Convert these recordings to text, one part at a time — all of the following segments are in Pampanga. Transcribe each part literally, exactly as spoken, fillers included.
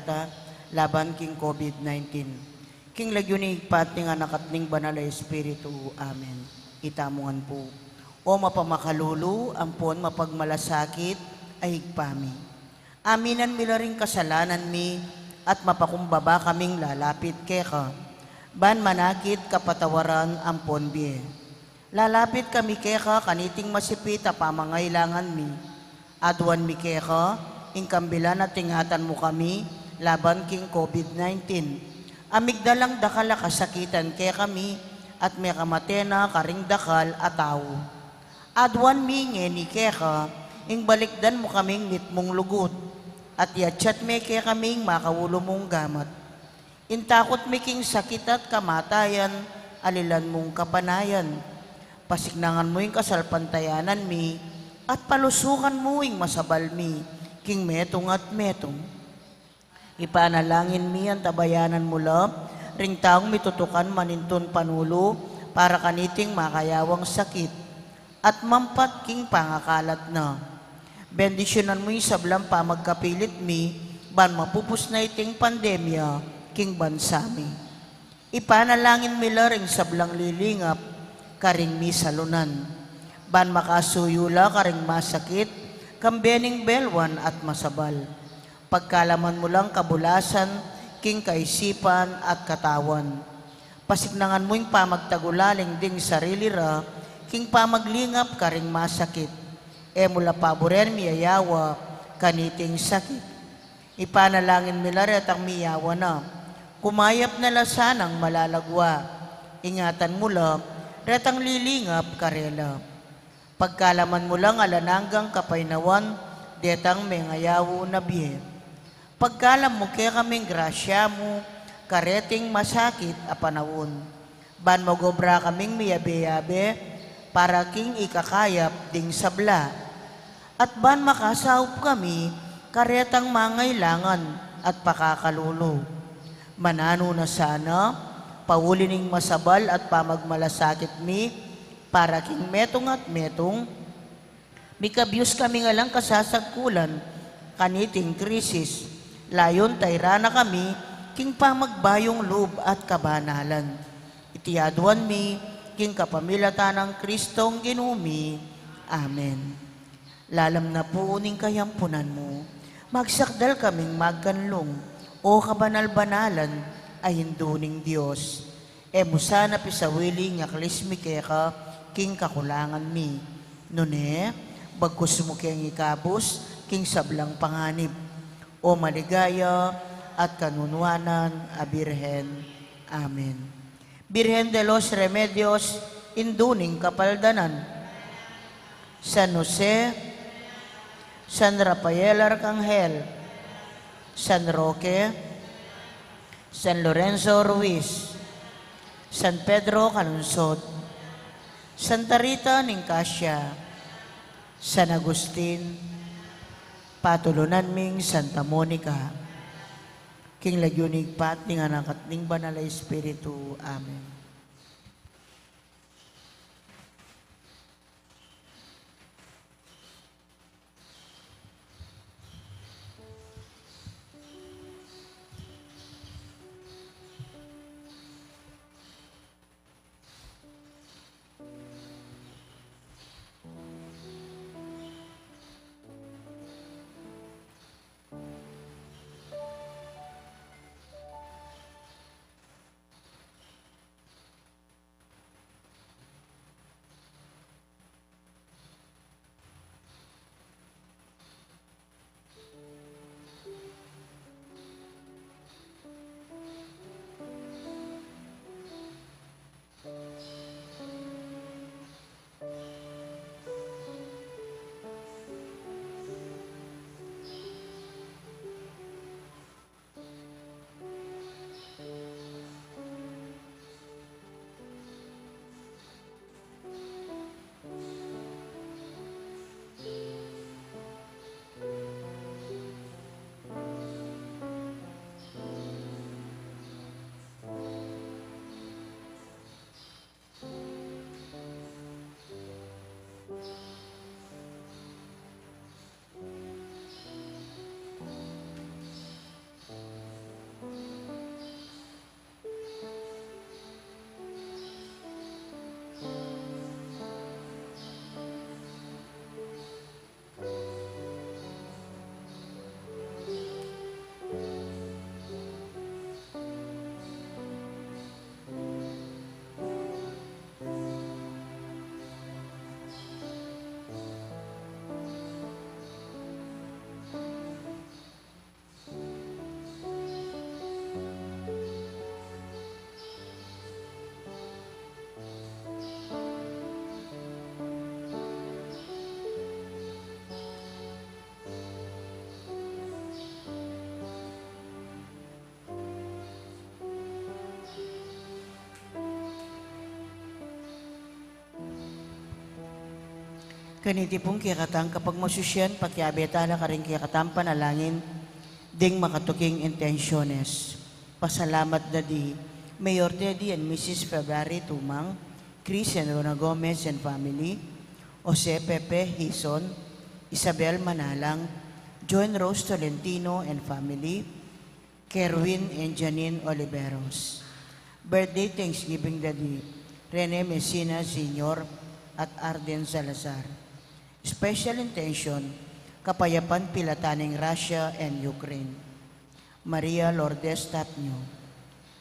ta laban king COVID nineteen. King lagyu ning Ibpa, at ning Anak, at ning Banal a Espiritu. Amen. Itamu ngan pu. O mapamakalulu ampon mapagmalasakit a Ibpa mi, aminan mi la ring kasalanan mi at mapakumbaba kaming lalapit keka, ban manakit kapatawaran ampon bie. Lalapit kami keka kaniting masipit a pamangailangan mi. Aduan mi keka ing kambilan at ingatan mu kami laban king COVID nineteen. A migdalang dakal a kasakitan kekami at mekamate na karing dakal a tau. Aduan mi ngeni keka ing balikdan mu kaming mitmung lugud at yatsat me kekaming makaulu mung gamat. Ing takut mi king sakit at kamatayan, alilan mung kapanayan. Pasiknangan mu ing kasalpantayanan mi at palusukan mu ing masabal mi king metung at metung. Ipanalangin mi, antabayanan mu la ring taung mitutukan manintun panulu para kaniting makayawang sakit at mampat king pangakalat na. Bendisyunan mu ing sablang pamagkapilit mi ban mapupus na iting pandemya king bansa mi. Ipanalangin mi la ring sablang lilingap karing misalunan, ban makasuyu la karing masakit, kambe ning belwan at masabal. Pagkalaman mu lang kabulasan king kaisipan at katawan. Pasiknangan mu ing pamagtagulaling ding sarili ra king pamaglingap karing masakit. E mu la paburen miyayawa kaniting sakit. Ipanalangin mi la retang miyawa na, kumayap na la sanang malalagwa. Ingatan mu la retang lilingap karela. Pagkalaman mu lang alang anggang kapaynawan detang mengayaw na bie. Pagkalam mu kekaming grasya mu kareting masakit a panaun, ban mag-obra kaming miyabe-yabe para king ikakayap ding sabla, at ban makasaup kami karetang mangailangan at pakakalulu. Mananu na sana, pauli ning masabal at pamagmalasakit mi para king metung at metung, mikabyus kami ngan lang kasasagkulan kaniting krisis, layun tayran na kami king pamagbayung lub at kabanalan. Iti aduan mi king kapamilatan nang Kristong Ginu mi. Amen. Lalam na pu ning kayampunan mu, magsakdal kaming magkanlung, O kabanal-banalan a Indu ning Dios. E mu sana pisawili ing aklis mi keka king kakulangan mi, nune bagkus mu keng ikabus king sablang panganib, O maligaya at kanunuanan a Birhen. Amen. Birhen de los Remedios, Indu ning Kapaldanan. San Jose, San Rafael Arcangel, San Roque, San Lorenzo Ruiz, San Pedro Calungsod, Santa Rita ning Cascia, San Agustin, patulunan ming Santa Monica. King lagyu ning Ibpa, at ning Anak, at ning Banal a Espiritu. Amen. Kaniti pung kekatang kapagmasusyan, pakiabe tala karing kekatang panalangin ding makatuking intensyones. Pasalamat da di Mayor Teddy and Missus February Tumang, Chris and Rona Gomez and family, Jose Pepe Hison, Isabel Manalang, Joan Rose Tolentino and family, Kerwin and Janine Oliveros. Birthday Thanksgiving da di Rene Messina Senior at Arden Salazar. Special intention, kapayapan pilatan ning Russia and Ukraine. Maria Lourdes Tapño.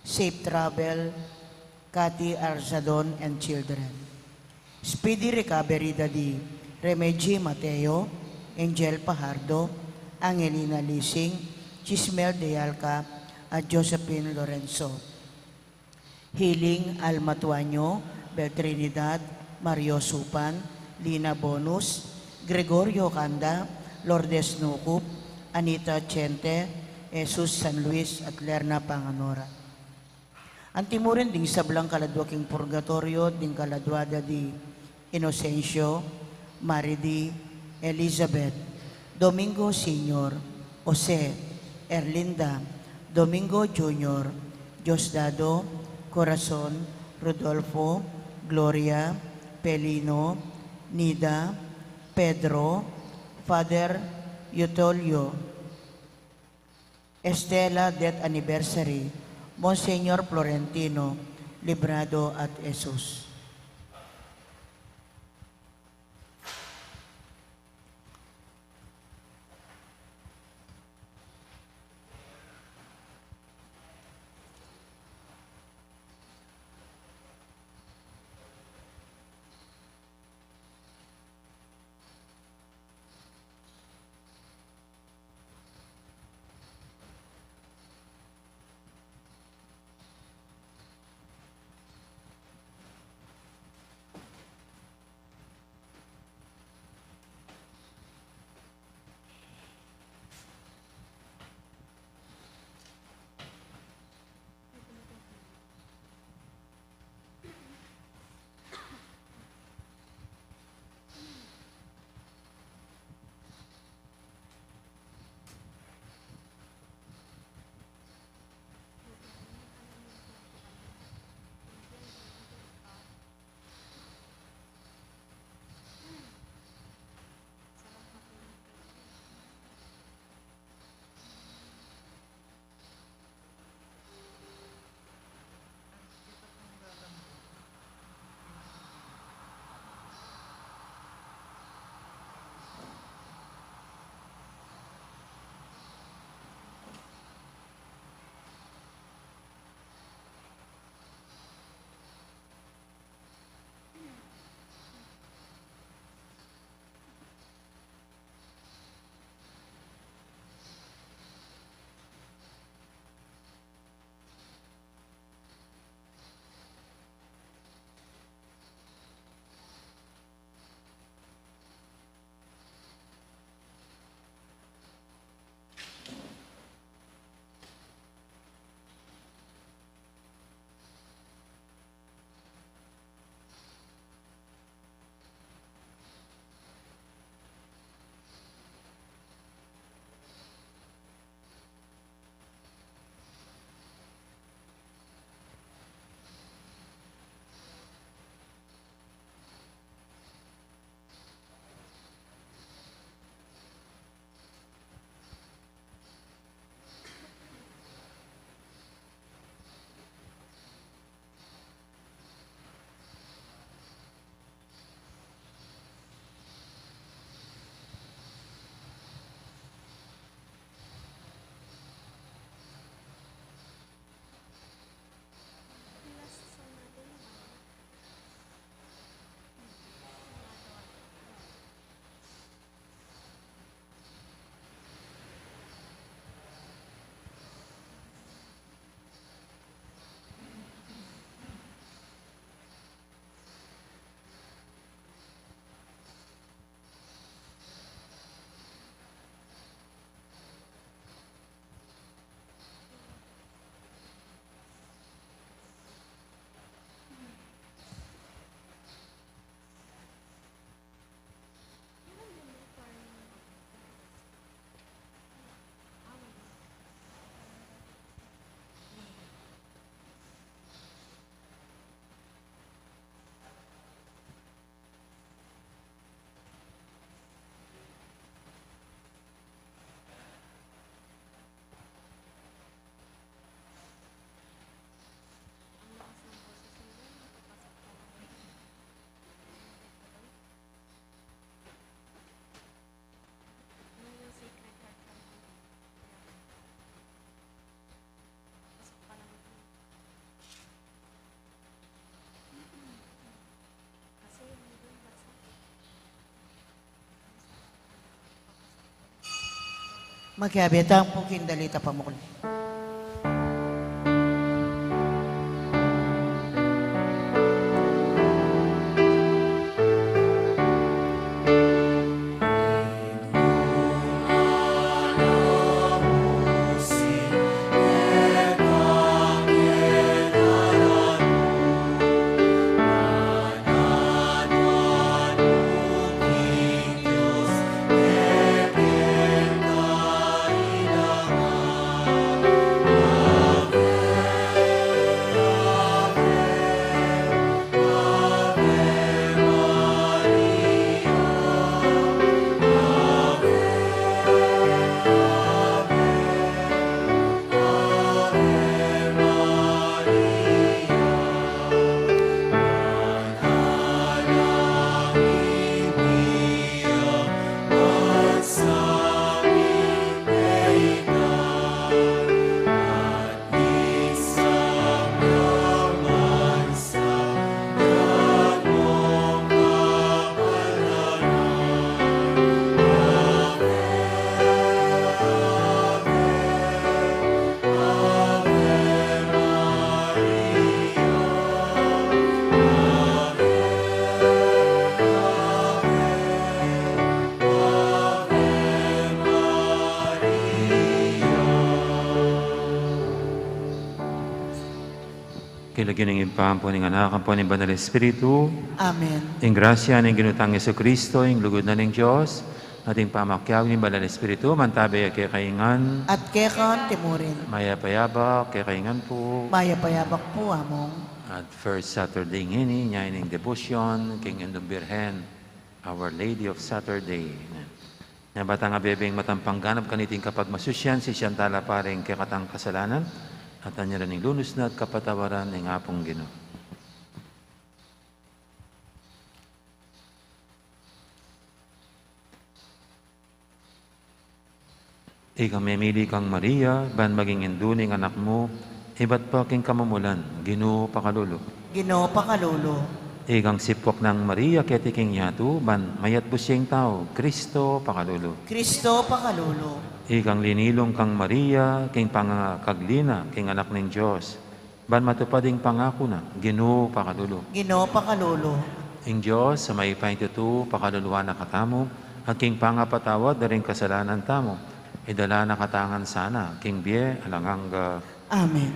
Safe travel, Cathy Arzadon and children. Speedy recovery da di Remeji Mateo, Angel Pajardo, Angelina Lising, Chismel de Alca, at Josephine Lorenzo. Healing Alma Tuaño, Bel Trinidad, Mario Supan, Lina Bonus, Gregorio Canda, Lourdes Nucup, Anita Chente, Jesus San Luis, at Lerna Panganora. Anti mu rin ding sablang kaladua king purgatoryo, ding kaladua da di Inocencio, Maridi, Elizabeth, Domingo Senior, Jose, Erlinda, Domingo Junior, Diosdado, Corazon, Rodolfo, Gloria, Pelino, Nida, Pedro, Father Eutolio, Estela, death anniversary, Monsignor Florentino, Librado at Jesus. Makiabe tamu king dalit a pamukli. King lagyu ning Ibpa, ampo ning Anak, ampo ning Banal Espiritu. Amen. Ing grasya ning Ginu tang Jesucristo, ing lugud na ning Dios, at ing pamakiabe ning Banal Espiritu, mantabe ya kekayu ngan. At keka naman murin. Mayap a yabak kekayu ngan pu. Mayap a yabak pu, Among. At first Saturday ngeni, nya ining debosyon king Indung Birhen, Our Lady of Saturday. Nya ba tang abebeng matampang ganap kaniting kapagmasusyan, sisian tala pa ring kekatang kasalanan, at anyaran ning lunus na at kapatawaran ning Apung Ginu. Ikang memili kang Maria, ban maging indu ning Anak mu, ibat pa king kamumulan, Ginu pakalulu. Ginu pakalulu. Ikang sipwak nang Maria keti king yatu, ban mayatbus ya ing tau, Kristo pakalulu. Kristo pakalulu. Ikang linilung kang Maria king pangakagli na king Anak ning Dios, ban matupad ing pangaku na, Ginu pakalulu. Ginu pakalulu. Ing Dios a mayupaya king tutu, pakaluluan na katamu, at king pangapatawad da ring kasalanan tamu, idala na katamu ngan sana king bie alang angga. Amen.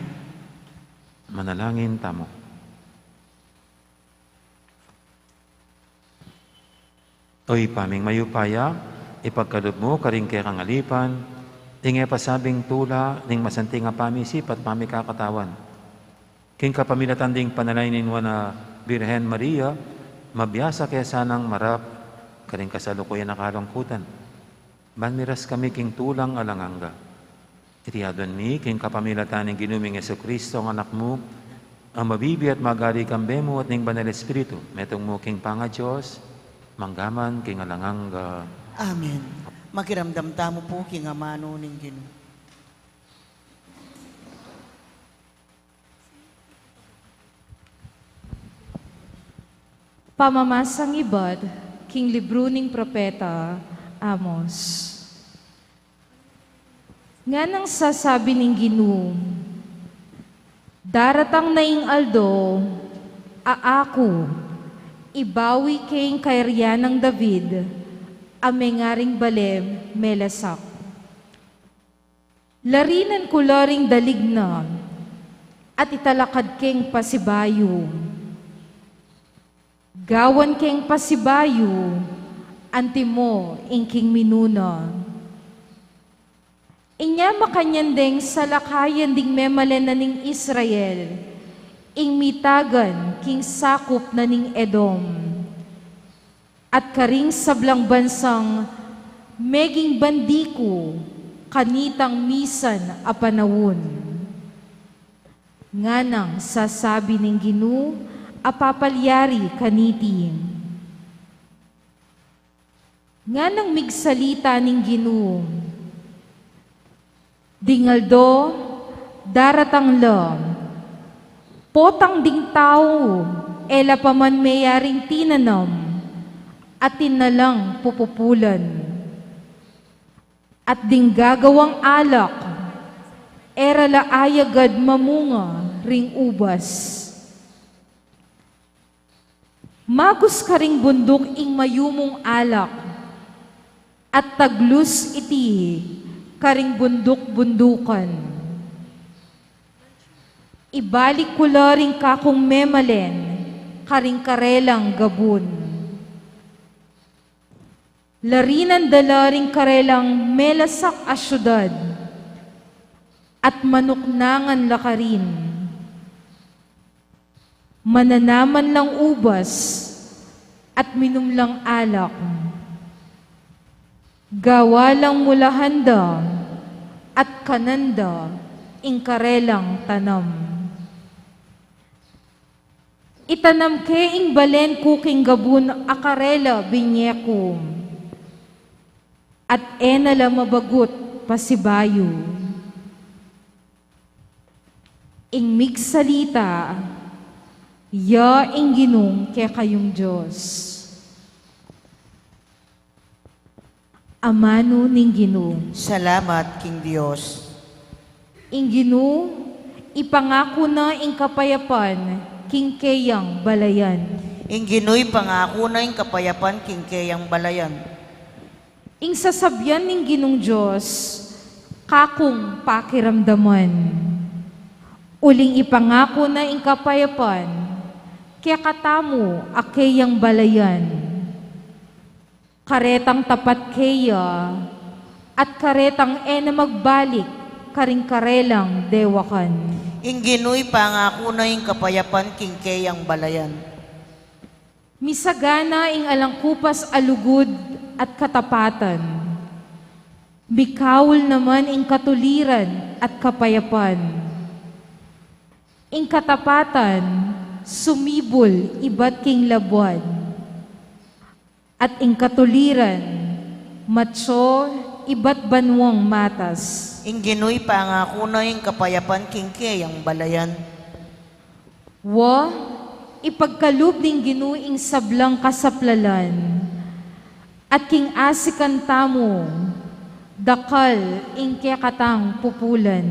Manalangin tamu. O Ibpa ming mayupaya, ipagkalub mu karing kekang alipan ing e pasabing tula ning masanting a pamisip at pamikakatawan. King kapamilatan ding panalangin ning Nuan a Birhen Maria, mabiasa ke sanang marap karing kasalukuyan a kalungkutan, ban miras kami king tulang alang angga. Iti aduan mi king kapamilatan ning Ginu ming Jesucristo, ing Anak mu, a mabibie at magari kambe mu at ning Banal Espiritu, metung mu king pangaDios, mangga man king alang angga. Amen. Makiramdam tamu pu king amanu ning Ginu. Pamamasang ibat king libru ning propeta Amos. Nganang sasabi ning Ginu, daratang na ing aldo a aku ibawi ke ing kayarian nang David a mengaring bale melasak. Larinan ku la ring dalig na at italakad keng pasibayu. Gawan keng pasibayu, antimo ing king minuna. Inya makanyan deng salakayan ding memalen na ning Israel, ing mitagan king sakup na ning Edom. At karing sablang bansang meging bandi ku kanitang misan a panaun. Nganang sasabi ning Ginu a papalyari kaniti. Nganang migsalita ning Ginu, ding aldo daratang la, potang ding tau e la pa man meyaring tinanam, atin na lang pupupulan. At ding gagawang alak, e ra la ayagad mamunga ring ubas. Magus karing bunduk ing mayumung alak, at taglus iti karing bunduk-bundukan. Ibalik ku la ring kakung memalen karing karelang gabun. Larinan da la ring karelang melasak a siudad, at manuknangan la karin. Mananaman lang ubas, at minum lang alak. Gawa lang mulahan da, at kanan da ing karelang tanam. Itanam ke ing balen ku king gabun a karela binye ku, at e na la mabagut pasibayu. Ing migsalita ya ing Ginung kekayung Dios. Amanu ning Ginu. Salamat king Dios. Ing Ginu, ipangaku na ing kapayapan king keyang balayan. Ing Ginu, ipangaku na ing kapayapan king keyang balayan. Ing sasabian ning Ginung Dios, kakung pakiramdaman. Uling ipangaku na ing kapayapan kekatamu a keyang balayan. Karetang tapat keya, at karetang e na magbalik karing karelang dewakan. Ing Ginu, ipangaku na ing kapayapan king keyang balayan. Misagana ing alangkupas a lugud at katapatan. Mikaul naman ing katuliran at kapayapan. Ing katapatan sumibul ibat king labuad, at ing katuliran matsu ibat banuang matas. Ing Ginu, ipangaku na ing kapayapan king keyang balayan. Wa, ipagkalub ning Ginu ing sablang kasaplalan, at king asikan tamu, dakal ing kekatang pupulan.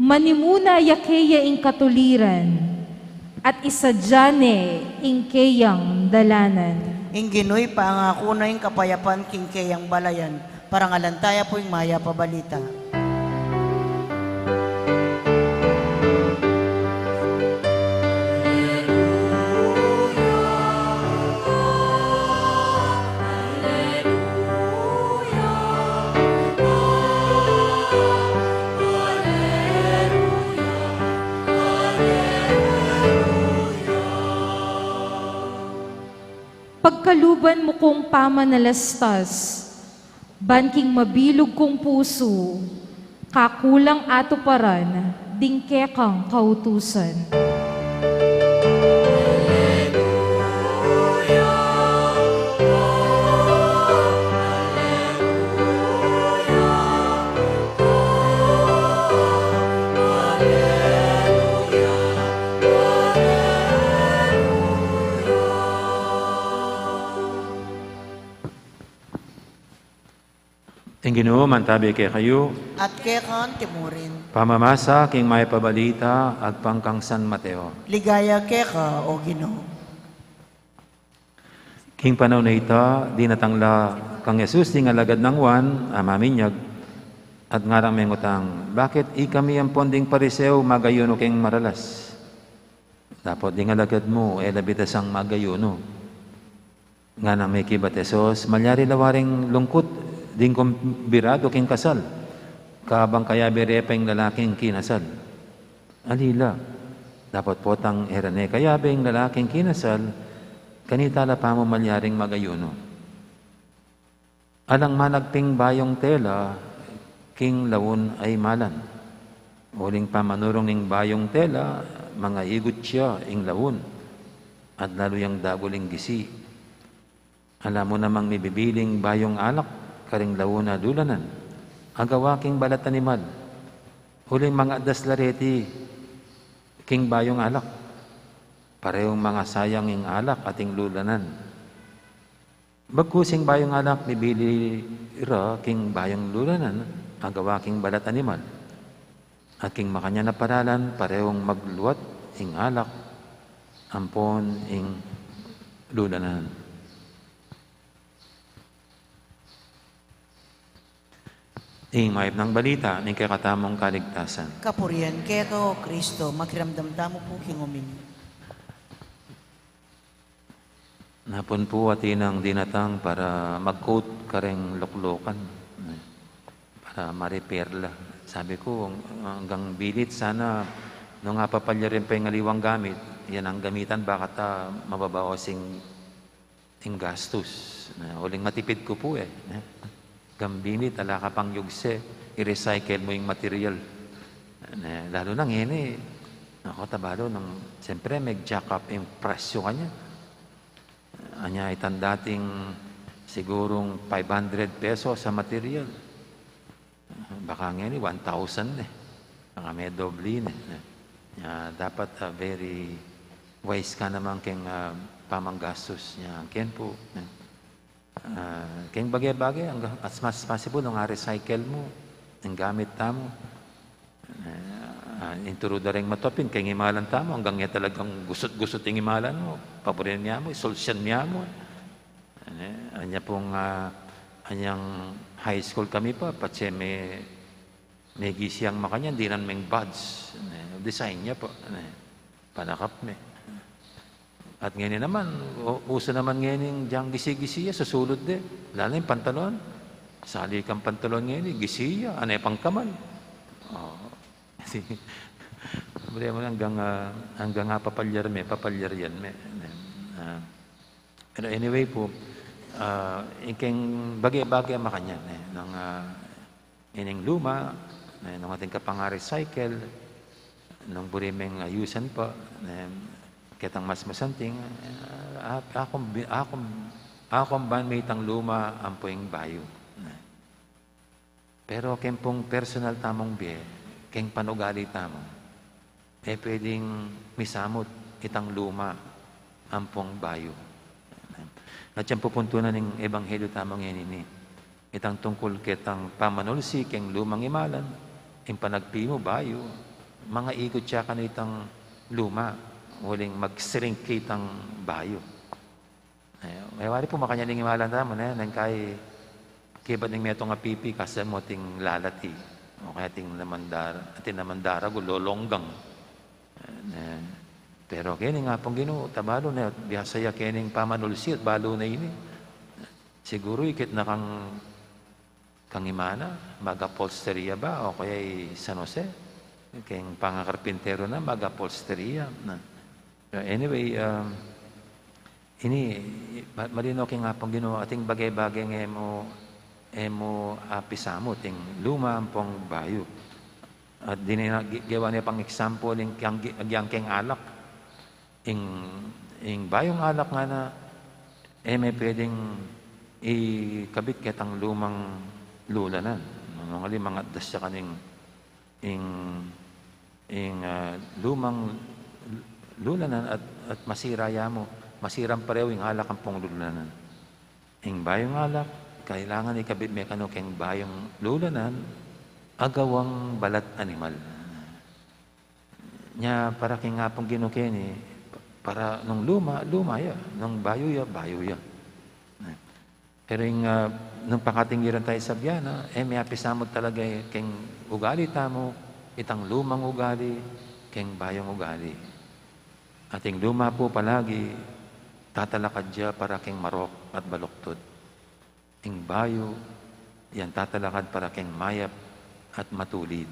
Manimuna ya keya ing katuliran, at isadia ne ing keyang dalanan. Ing Ginu, ipangaku na ing kapayapan king keyang balayan. Parangalan taya pu ing mayap a balita. Pagkaluban mu kung pamanalastas, ban king mabilug kung pusu, kaku lang atuparan ding kekang kautusan. Ing Ginu mantabi kekayu. At keka mu rin. Pamamasa king mayap a balita agpang kang San Mateo. Ligaya keka, O Ginu. King panaun a ita, dinatang la kang Jesus ding alagad nang Juan a maminyag, at ngarang mengutang, "Bakit ikami ampon ding Pariseo magayunu king maralas? Dapot ding alagad mu e la bitasang magayunu." Nganang mekibat Jesus, "Malyari la waring lungkut ding kumbidadu king kasal, kabang kayabe re pa ing lalaking kinasal? Ali la. Dapot potang e ra ne kayabe ing lalaking kinasal, kanita la pamu malyaring magayunu. Alang managping bayung tela king laun a imalan. Uling pamanurung ing bayung tela, mangaigut ya ing laun, at lalu yang dagul ing gisi. Ala mu namang mibibiling bayung alak karing laun a lulanan, agawa king balat animal. Uling mangadas la reti king bayung alak, parehung mangasayang ing alak at ing lulanan. Bagkus ing bayung alak mibili ra king bayung lulanan, agawa king balat animal. At king makanyan a paralan, parehung magluat ing alak ampon ing lulanan. Ing mayap nang balita ning kekatamung kaligtasan. Kapurian keka, O Kristo. Makiramdam tamu pu king uminyu. Napun pu atin nang dinatang para mag-coat kareng luklukan, para ma-repair la. Sabi ku, anggang bilit sana, nung apapalyarin pa ing aliwang gamit, yan ang gamitan, baka ta mababawas ing ing gastus. Ne, uling matipid ku pu e, ne. Gambini, ala ka pang yugse, i-recycle mu ing material. Ne, lalu na ngeni, naku, tabalu nang, siyempre, meg-jack up ing presyu kanya. Anya, itang dating sigurung five hundred pesos a material. Baka ngeni, one thousand ne. Baka medobli ne. Nya, dapat, ah, very wise ka naman keng, ah, pamanggastus. Nya, ken pu, ne. Ah, keng bage-bage, anggang, as much as possible, nung a-recycle mu ing gamit tamu. Ah, inturu da reng matupin keng imalan tamu, anggang e talagang gusut-gusut ing imalan mu, paburin ya mu, isulsian ya mu. Ne, anya pung, ah, anyang high school kami pa, patse me, megisi yang makanyan, dinan meng badge, ne, design ya pa, ne, panakap me. At ngeni naman, u-, uso naman ngeni yang gisi-gisi ya, susulud de, lalo na ing pantalon, sali kang pantalon ngeni, gisi ya, ane pang kamal. O, problema na anggang, ah, anggang apapalyar me, papalyar yan me, ne. Ah, Pero anyway pu, ah, ing keng bage-bage makanyan, ne, nung, ah, ining luma, ne, nung atin ka pang a-recycle, nung buri meng ayusan pa, ne, ketang mas masanting, ah, akung bi-, akung, akung ban me itang luma ampo ing bayu, ne. Pero keng pung personal tamung bie, keng panugali tamu, e pwedeng misamut itang luma ampong bayu. At yang pupuntunan ning ebanghelyo tamu ngeni, itang tungkul ketang pamanulsi keng lumang imalan, ing panagpi mu bayu, mangaikut ya kanu itang luma, uling mag-shrink itang bayu. E, e wari pu makanyan ing imalan tamu, ne, neng kai, kebat ning metung a pipi, kasyan mu atin lalati, o kaya atin naman dar-, atin naman daragul, lolonggang. E, pero keni ing Apung Ginu, tabalu ne, biasa ya keni ing pamanulsi at balu ne ini. Siguru ikit na kang kang imana, mag-upholstery ya ba, o kaya i San Jose, keng pangakarpintero na, mag-upholstery ya, na. Anyway, um, ini, ma-, malino keng Apung Ginu, atin bage-bage e mu, e mu apisamut ing luma ampong bayu. At dini na, gi-, gewa ne pang example, ing keng, gi-, agyang keng alak. Ing, ing bayung alak ngana, e me pwedeng ikabit ketang lumang lulanan. Nung ali, mangatdas ya kanu ing, ing, ah, lumang lulanan at, at masira ya mu, masirang parehu ing alak ampong lulanan. Ing bayung alak, kailangan ikabit me kanu keng bayung lulanan, agawang balat animal. Nya para keng Apung Ginu keni, para nung luma, luma ya, nung bayu ya, bayu ya. Pero ing, ah, nung pakatinggiran taya sabian na, e me apisamut talaga, e, keng ugali tamu, itang lumang ugali, keng bayung ugali. At ing luma pu palagi, tatalakad ya para keng marok at baluktot. Ing bayu, yan tatalakad para keng mayap at matulid.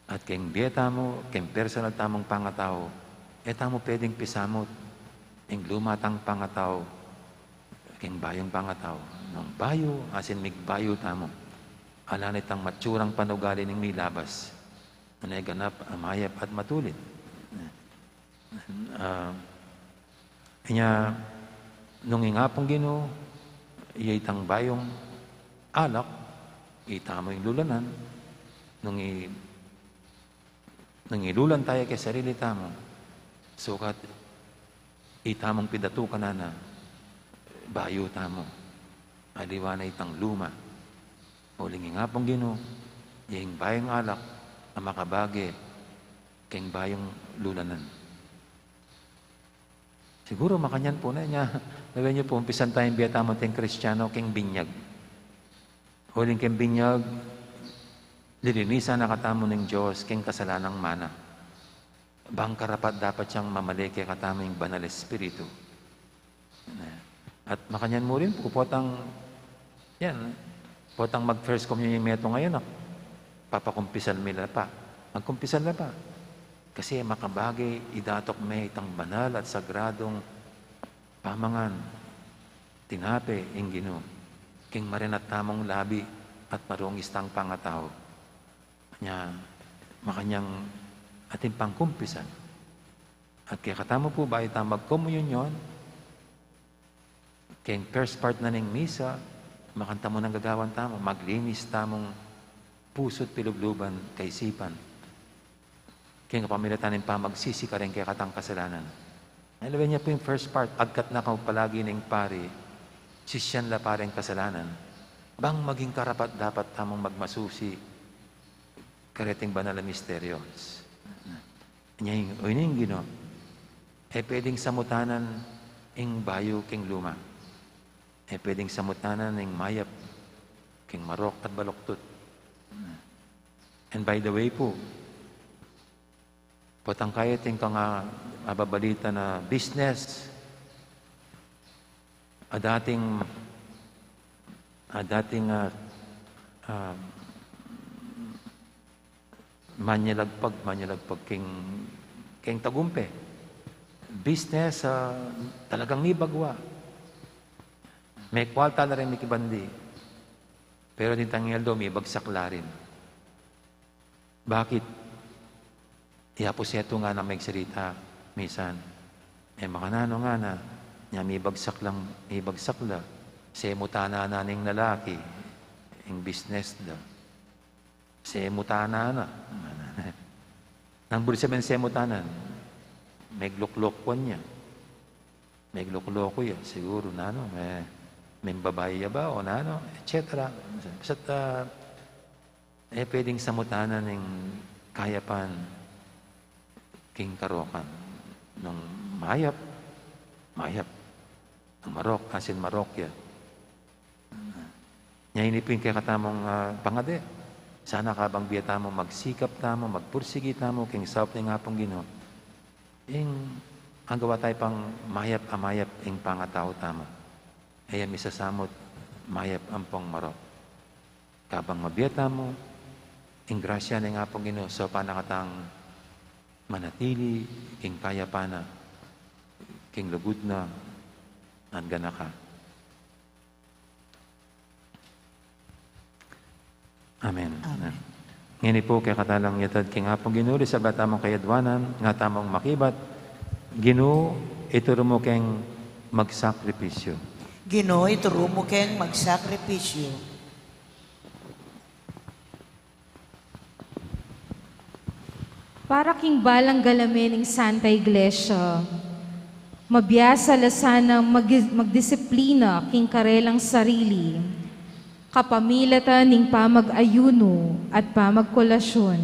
At keng bie tamu, keng personal tamung pangatau, e tamu pwedeng pisamut ing luma tang pangatau keng bayung pangatau. Nung bayu, asin migbayu tamu, ala na itang matsurang panugali ning milabas, nune ganap a mayap at matulid. Ah, inya, nung ing Apung Ginu, iya itang bayung alak, itamu ing lulanan, nung i-, nung ilulan taya keng sarili tamu, sukat itamung pidatukan na, bayu tamu. Aliwa na itang luma. Uling ing Apung Ginu, ya ing bayung alak a makabage keng bayung lulanan. Siguru makanyan pu ne, nya, lawen yu pu, umpisan tayang bie tamu ating Kristiano keng binyag. Uling keng binyag, lilinisan na katamu ning Dios keng kasalanang mana. Bang karapat-dapat yang mamale kekatamu ing Banal Espiritu. At makanyan mu rin pu, potang, yan, potang mag-first communion metung ngeni, papakumpisal mi la pa. Magkumpisal la pa. Kasi makabage, idatuk me itang banal at sagradung pamangan, tinape, ing Ginu, keng marinat tamung labi at marungis tang pangatau. Nya, makanyan atin pangkumpisal. At kekatamu pu, bayu tamu magkomunyon, keng first part na ning misa, makanyan tamu nang gagawan tamu, maglinis tamung pusu't pilubluban, kaisipan, keng kapamilatan ning pamagsisi kareng kekatang kasalanan. Ay, lawen yu pu ing first part, agkat na kamu palagi ning pari, sisian la pa reng kasalanan, bang maging karapat-dapat tamung magmasusi kareting banal a misteryos. Nya ing, o, ini ing Ginu, e pwedeng samutanan ing bayu keng luma. E pwedeng samutanan ing mayap keng marok at baluktot. And by the way pu, potang kaya atin kang, ah, ababalita na business, a dating, a dating, ah, ah, manyalagpag, manyalagpag keng, keng tagumpe. Business, ah, talagang mibagwa. Me kwalta la ring mikibandi. Pero ding tanggal do, mibagsak la rin. Bakit? Iya pu setu ngana magsalita, misan. E makananu ngana, nya mibagsak lang, mibagsak la. Semutanan na ning lalaki ing business da. Semutanan na. Nanu pu ing semutanan? Megluklokuan ya. Meglukloku ya, siguru, nanu, me, membabai ya ba, o nanu, et cetera. Basta't, ah, e pwedeng samutanan ing kayapan keng karokan. Nung mayap, mayap. Nung marok, asin marok ya. Nya ini pu ing kekatamung, ah, pangadi. Sana kabang bie tamu, magsikap tamu, magpursigi tamu keng saup ning Apung Ginu, ing agawa tamu pang mayap a mayap ing pangatau tamu. E ya misasamut mayap ampong marok. Kabang mabie tamu, ing grasya ning Apung Ginu saupan na katang manatili king kayapan na, king lugud na, at ganaka. Amen. Amen. Ngeni pu, kekatamu lang yatad king Apung Ginu, ring sabla tamung kayadwanan, nga tamung makibat, Ginu, ituru mu keng magsakripisyu. Ginu, ituru mu keng magsakripisyu. Para king balang galame ning Santa Iglesia, mabiasa la sanang mag-, magdisiplina king karelang sarili, kapamilatan ning pamag-ayunu at pamagkolasyun,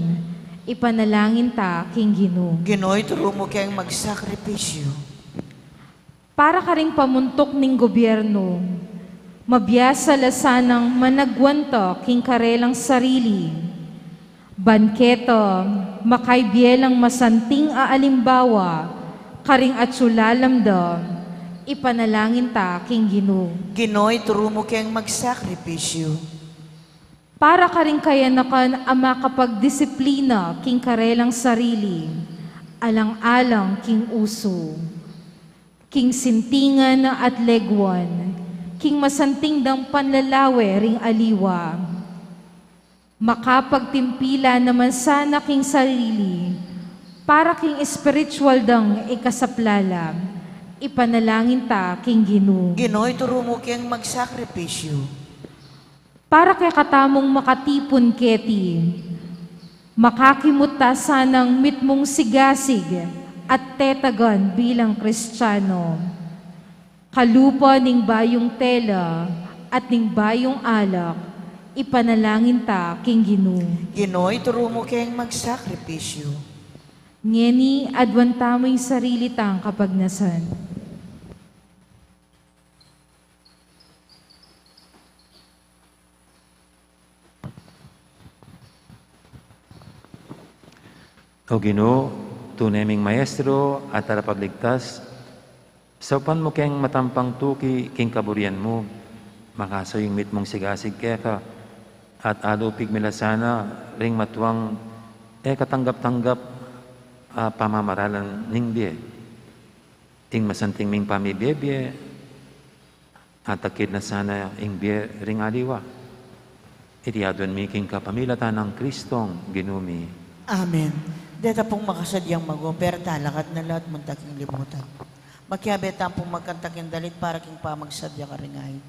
ipanalangin ta king Ginu. Ginu, ituru mu keng magsakripisyu. Para karing pamuntuk ning gobyernu, mabiasa la sanang managwanta king karelang sarili. Ban keta, makaibie lang masanting a alimbawa karing atsu lalam da, ipanalangin ta king Ginu. Ginu, ituru mu keng magsakripisyu. Para karing kayanakan a makapagdisiplina king karelang sarili, alang-alang king usu, king sintingan at leguan, king masanting dang panlalawe ring aliwa. Makapagtimpila naman sana king sarili, para king espiritual dang ikasaplala, ipanalangin ta king Ginu. Ginu, ituru mu keng magsakripisyu. Para kekatamung makatipun keti, makakimut ta sanang mitmung sigasig at tetagan bilang Kristiano. Kalupa ning bayung tela at ning bayung alak, ipanalangin ta king Ginu. Ginu, ituru mu keng magsakripisyu. Ngeni, aduan tamu ing sarili tang kapagnasan. O Ginu, tune ming Maestro at Talapagligtas, saupan mu keng matampang tuki king kaburian mu, makasu ing mitmung sigasig keka, at alupig mi la sana ring matuang e katanggap-tanggap a pamamaralan ning bie. Ing masanting ming pamibie-bie, atakid na sana ing bie ring aliwa. Iti aduan mi king kapamilatan nang Kristong Ginu mi. Amen. Deta pung makasadyang mag-opera, talakad na la at munta king libutan. Makiabe tamu pung magkanta king dalit para king pamagsadya karing ain.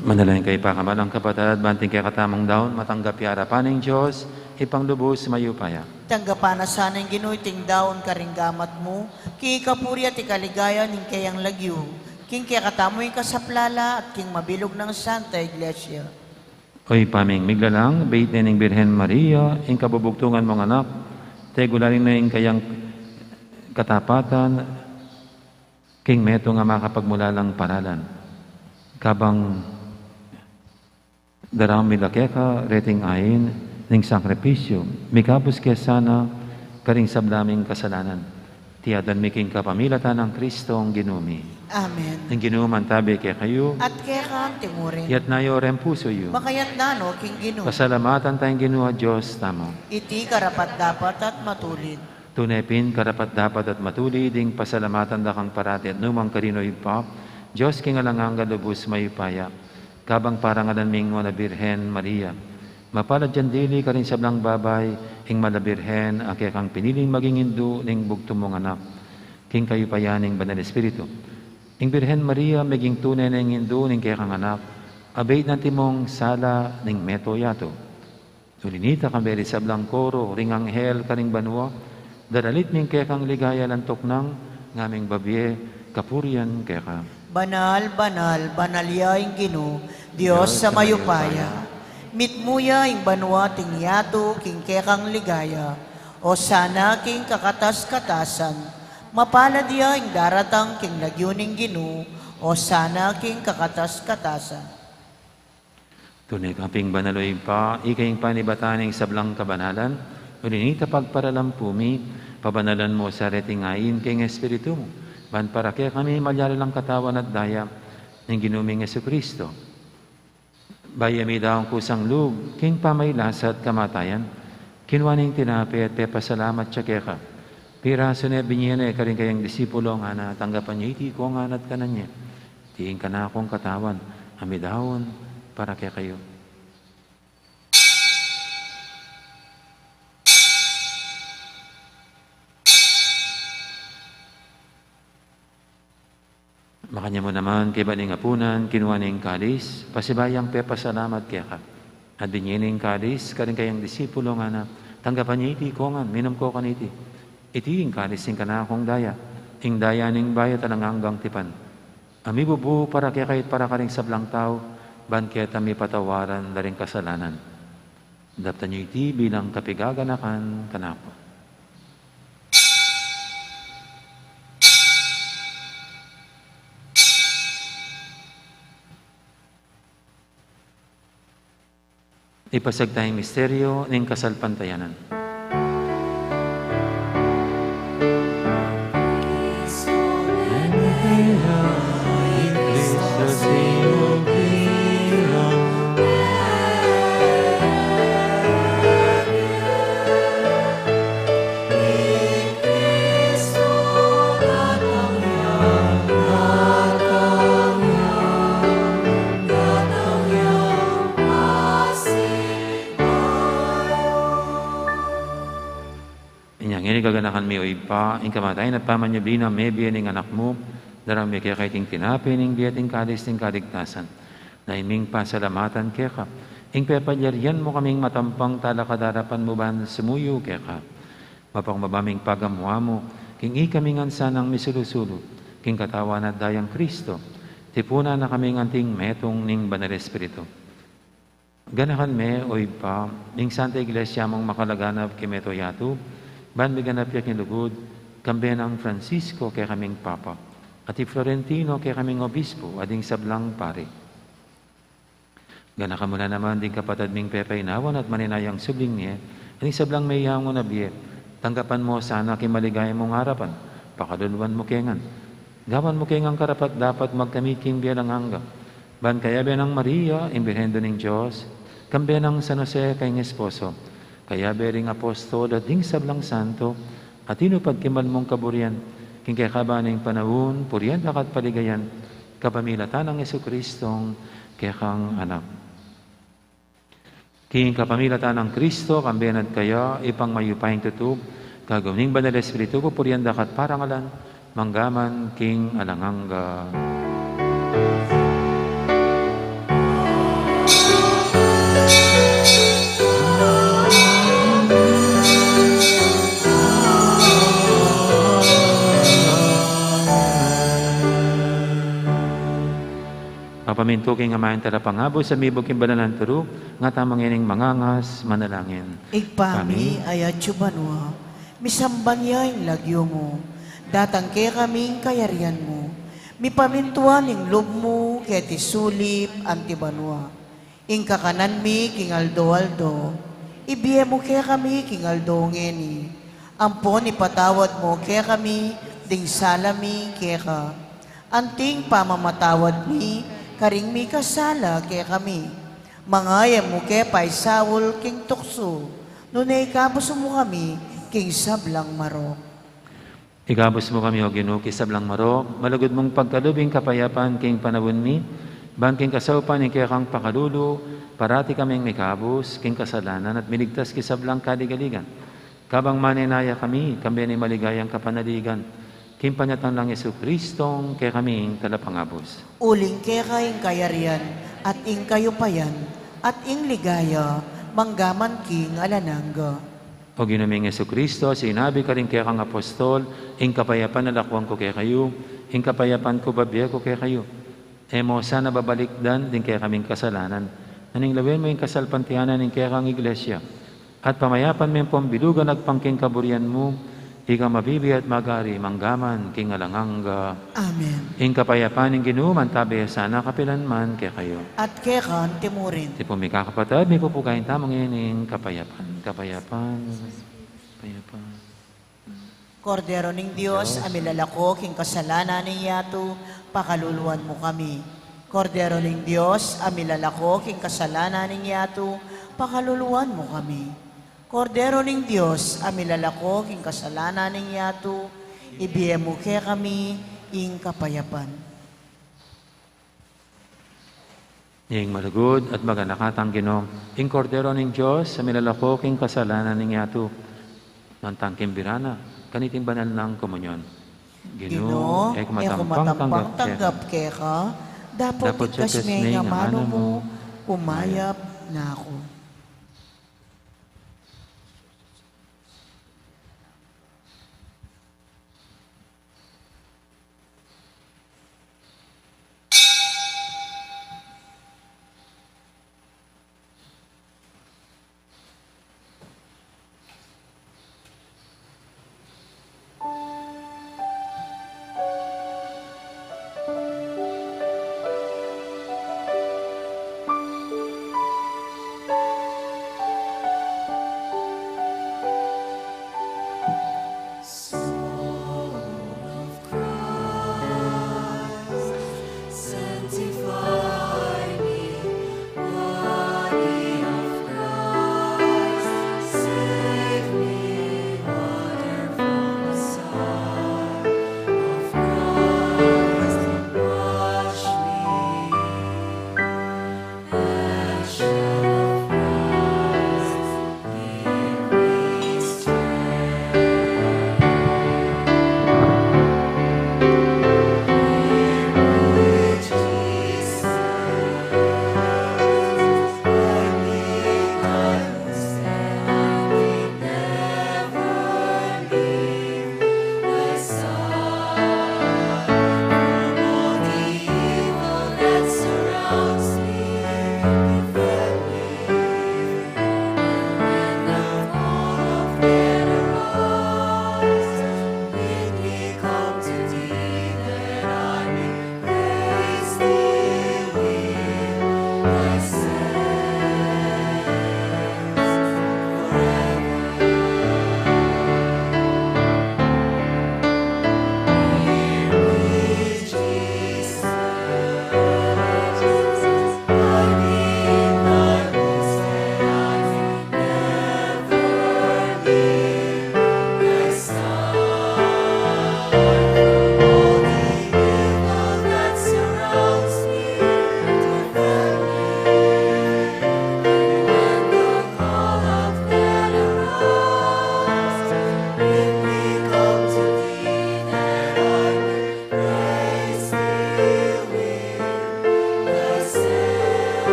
Manalangin kayu, pakamalan kung kapatad, ban iting kekatamung daun matanggap ya arapan ning Dios, Ibpang lubus mayupaya. Tanggapan na sana ning Ginu iting daun karing gamat mu, king ikapuri at ikaligaya ning keyang lagyu, king kekatamung kasaplalan at king mabilug nang Santa Iglesia. O Ibpa ming miglalang, beit ne ning Birhen Maria ing kabubugtungan mung anak, tegulaling ne ing kayang katapatan king metung a makapagmulalang paralan. Kabang darame mi la keka reting ain ning sakripisyu, mikabus ke sana karing sabla ming kasalanan. Iti aduan mi king kapamilatan nang Kristong Ginu mi. Amen. Ing Ginu mantabe kekayu. At keka mu rin. Iyatas yu ring pusu yu. Makayatas no king Ginu. Pasalamatan taya ing Ginu a Dios tamu. Iti karapat-dapat at matulid. Tune pin karapat-dapat at matulid ing pasalamatan da kang parati at nu man karin, O Ibpa, Dios king alang angga, lubus mayupaya. Kabang parangalan mi ing Nuan a Birhen Maria, mapalad yang dili karing sablang babai, ing Mala Birhen a kekang piniling maging indu ning bugtung mung anak, king kayupayan ning Banal Espiritu. Ing Birhen Maria meging tune neng indu ning kekang anak, abeit na antimong sala ning meto yatu. Uli na nita, kambe ring sablang koro ring anghel karing banua, daralit mi ing kekang ligaya, lantuk nang ngaming babie kapurian keka. Banal, banal, banal ya ing Ginu, Dios a mayupaya. Mitmu ya ing banua at ing yatu king kekang ligaya. Osana king kakatas-katasan. Mapalad ya ing daratang king lagyu ning Ginu. Osana king kakatas-katasan. Tune ka pin banal, O Ibpa, ika ing panibatan ning sablang kabanalan, uli na nita pagparalan pu mi, pabanalan mu sa reting ain king Espiritu mu, ban para kekami malyari lang katawan at daya ning Ginu ming Jesucristo. Bayu mi daun kusang lub king pamagkasakit at kamatayan, Kinua ne ing tinape at pepasalamat ya keka. Pirasu ne, binie ne karing kayang disipulo, ngana, tanggapan ye iti kongan at kanan ye. Iti ing kanakung katawan a midaun para kekayu. Makanyan mu naman, kaybat ning apunan, kinua ne ing kalis, pasibayu yang pepasalamat keka. At binie ne ing kalis karing kayang disipulo, ngana, tanggapan ye iti kongan, minum ko kaniti. Iti ing kalis ning kanakung daya, ing daya ning bayu't alang anggang tipan, a mibubu para kekayu at para karing sablang tau, ban keta mipatawaran la ring kasalanan. Daptan yu iti bilang kapigaganakan kanaku. Ipasiag taya ing misteryu ning kasalpantayanan. Inya ngeni, kaganakan mi, o Ibpa, ing kamatayan at pamanyubli nang mebie ning Anak mu, darang mi keka iting tinape ning bie at ing kalis ning kaligtasan. Nanu ming pasalamatan keka ing pepalyarian mu kaming matampang talakad king arapan mu ban sumuyu keka. Mapakumbaba ming pagamu-amu king ikami ngan sanang misulu-sulu king katawan at dayang Kristo, tipunan na kaming anting metung ning Banal Espiritu. Ganakan me, o Ibpa, ing Santa Iglesia mung makalaganap king mabilug a yatu, ban miganap ya king lugud, kambe nang Francisco kekaming Papa, at i Florentino kekaming Obispo, at ding sablang pari. Ganakan mu la naman ding kapatad ming pepaynawan at maninayang subling mie, at ding sablang meyangu na bie. Tanggapan mu la sana king maligaya mung arapan, pakaluluan mu ke ngan. Gawan mu ke ngan karapat-dapat magkamit king bie alang angga. Ban kayabe nang Maria, ing Birhen Indu ning Dios, kambe nang San Jose, kayang esposo, kayabe ring apostol at ding sablang santo, a tinupad king banal mung kaburian, king kekaban ning panaun, purian da ka at paligayan, kapamilatan nang Jesucristong kekang Anak. King kapamilatan nang Kristo, kambe na at kaya, Ibpang mayupayang tutu, kagum ning Banal Espiritu, pupurian da ka at parangalan, mangga man king alang angga. Mapamintu king Ama ing Talapangabus, a mibug king banalan a turu, ngatamu ngening mangangas, manalangin. Ibpa mi, a atsu banua, misamban ya ing lagyu mu, datang kekami ing kayarian mu, mipamintuan ing lub mu keti sulip anti banua. Ing kakanan mi king aldo-aldo, ibie mu kekami king aldo ngeni. Ampon ipatawad mu kekami ding sala mi keka, anting pamamatawad mi karing mikasala kekami. Manga e mu ke paisaul king tuksu, nune ikabus mu kami king sablang marok. Ikabus mu kami, O Ginu, king sablang marok, malugud mung pagkalub ing kapayapan king panaun mi, ban king kasaupan ning kekang pakalulu, parati kaming mikabus king kasalanan at miligtas king sablang kaligaligan. Kabang manenaya kami, kambe ning maligayang kapanaligan, king panyatang nang Jesucristong kekaming Talapangabus. Uling keka ing kayarian, at ing kayupayan, at ing ligaya, mangga man king alang angga. O Ginu ming Jesucristo, sinabi mu karing kekang apostol, ing kapayapan lakuan ku kekayu, ing kapayapan ku bibie ku kekayu. E mu sana babalikdan ding kekaming kasalanan, nune lawen mu ing kasalpantayanan ning kekang Iglesia, at pamayapan me ampon bilugan agpang king kaburian mu, ika a mabibie at magari mangga man king alang angga. Amen. Ing kapayapan ning Ginu mantabe sana kapilan man kekayu. At keka anti murin. Tipun mi, kakapatad, mipupugayan tamu ngening kapayapan. Kapayapan. Kapayapan. Kordero ning Dios, Dios, a milalako king kasalanan ning yatu, pakaluluan mu kami. Kordero ning Dios, a milalako king kasalanan ning yatu, pakaluluan mu kami. Kordero ning Dios, a milalako king kasalanan ning yatu, ibie mu kekami ing kapayapan. Ing malugud at maganakatang Ginu, ing Kordero ning Dios, a milalako king kasalanan ning yatu, nuan tang kimbiran na kaniting banal nang komunyon. Ginu, e ku matampang tanggap keka, dapot ikas me ing amanu mu, umayap na ku. Soul of Christ, sanctify me. Body of Christ, save me. Water from the side of Christ, wash me.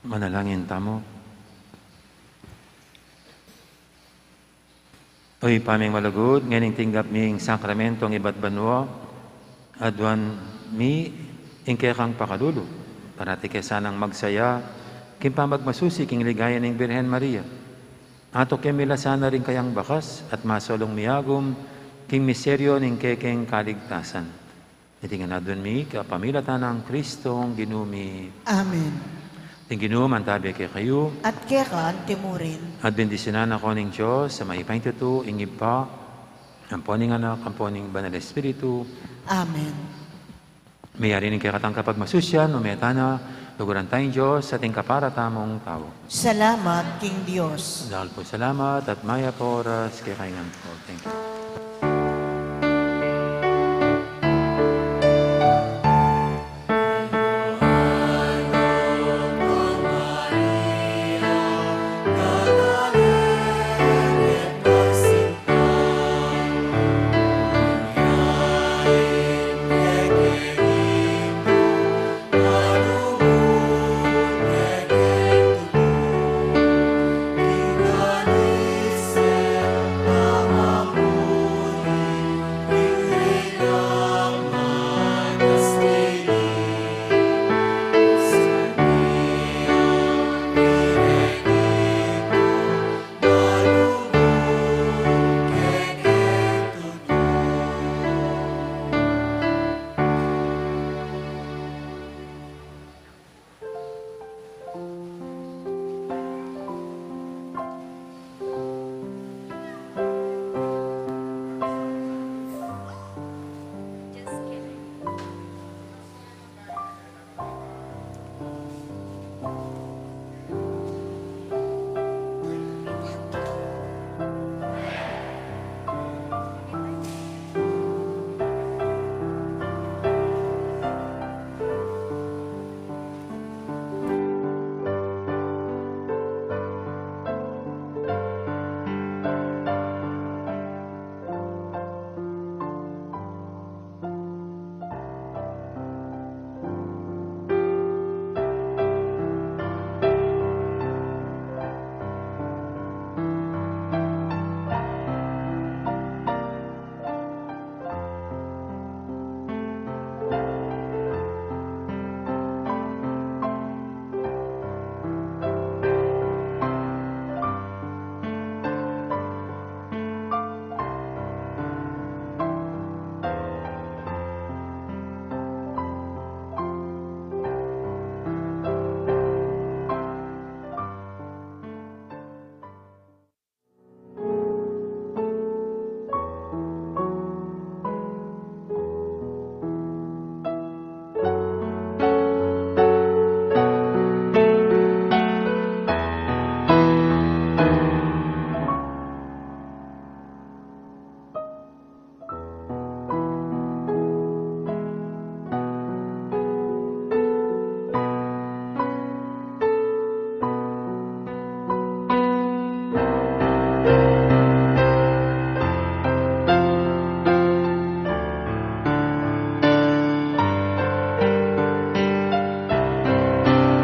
Manalangin tamu. O Ibpa ming malugud, ngening tinggap mi ing sakramentong ibat banua, aduan mi ing kekang pakalulu. Parati ke sanang magsaya king pamagmasusi king ligaya ning Birhen Maria. Atuke mi la sana ring kayang bakas at masalung miagum king misteryo ning kekeng kaligtasan. Iti ngan aduan mi kapamilatan nang Kristong Ginu mi. Amen. Ing Ginu mantabi kekayu. At keka antimurin. At bendisyunan na kayu ning Dios a mayupayang tutu, ing Ibpa, ampo ning Anak, ampo ning Banal Espiritu. Amen. Meyari ning kekatang kapagmasusian, ume tana, luguran taya ing Dios, ating kapara tamung tau. Salamat king Dios. Dakal pung salamat at mayap a oras kekayu ngan pu. Thank you.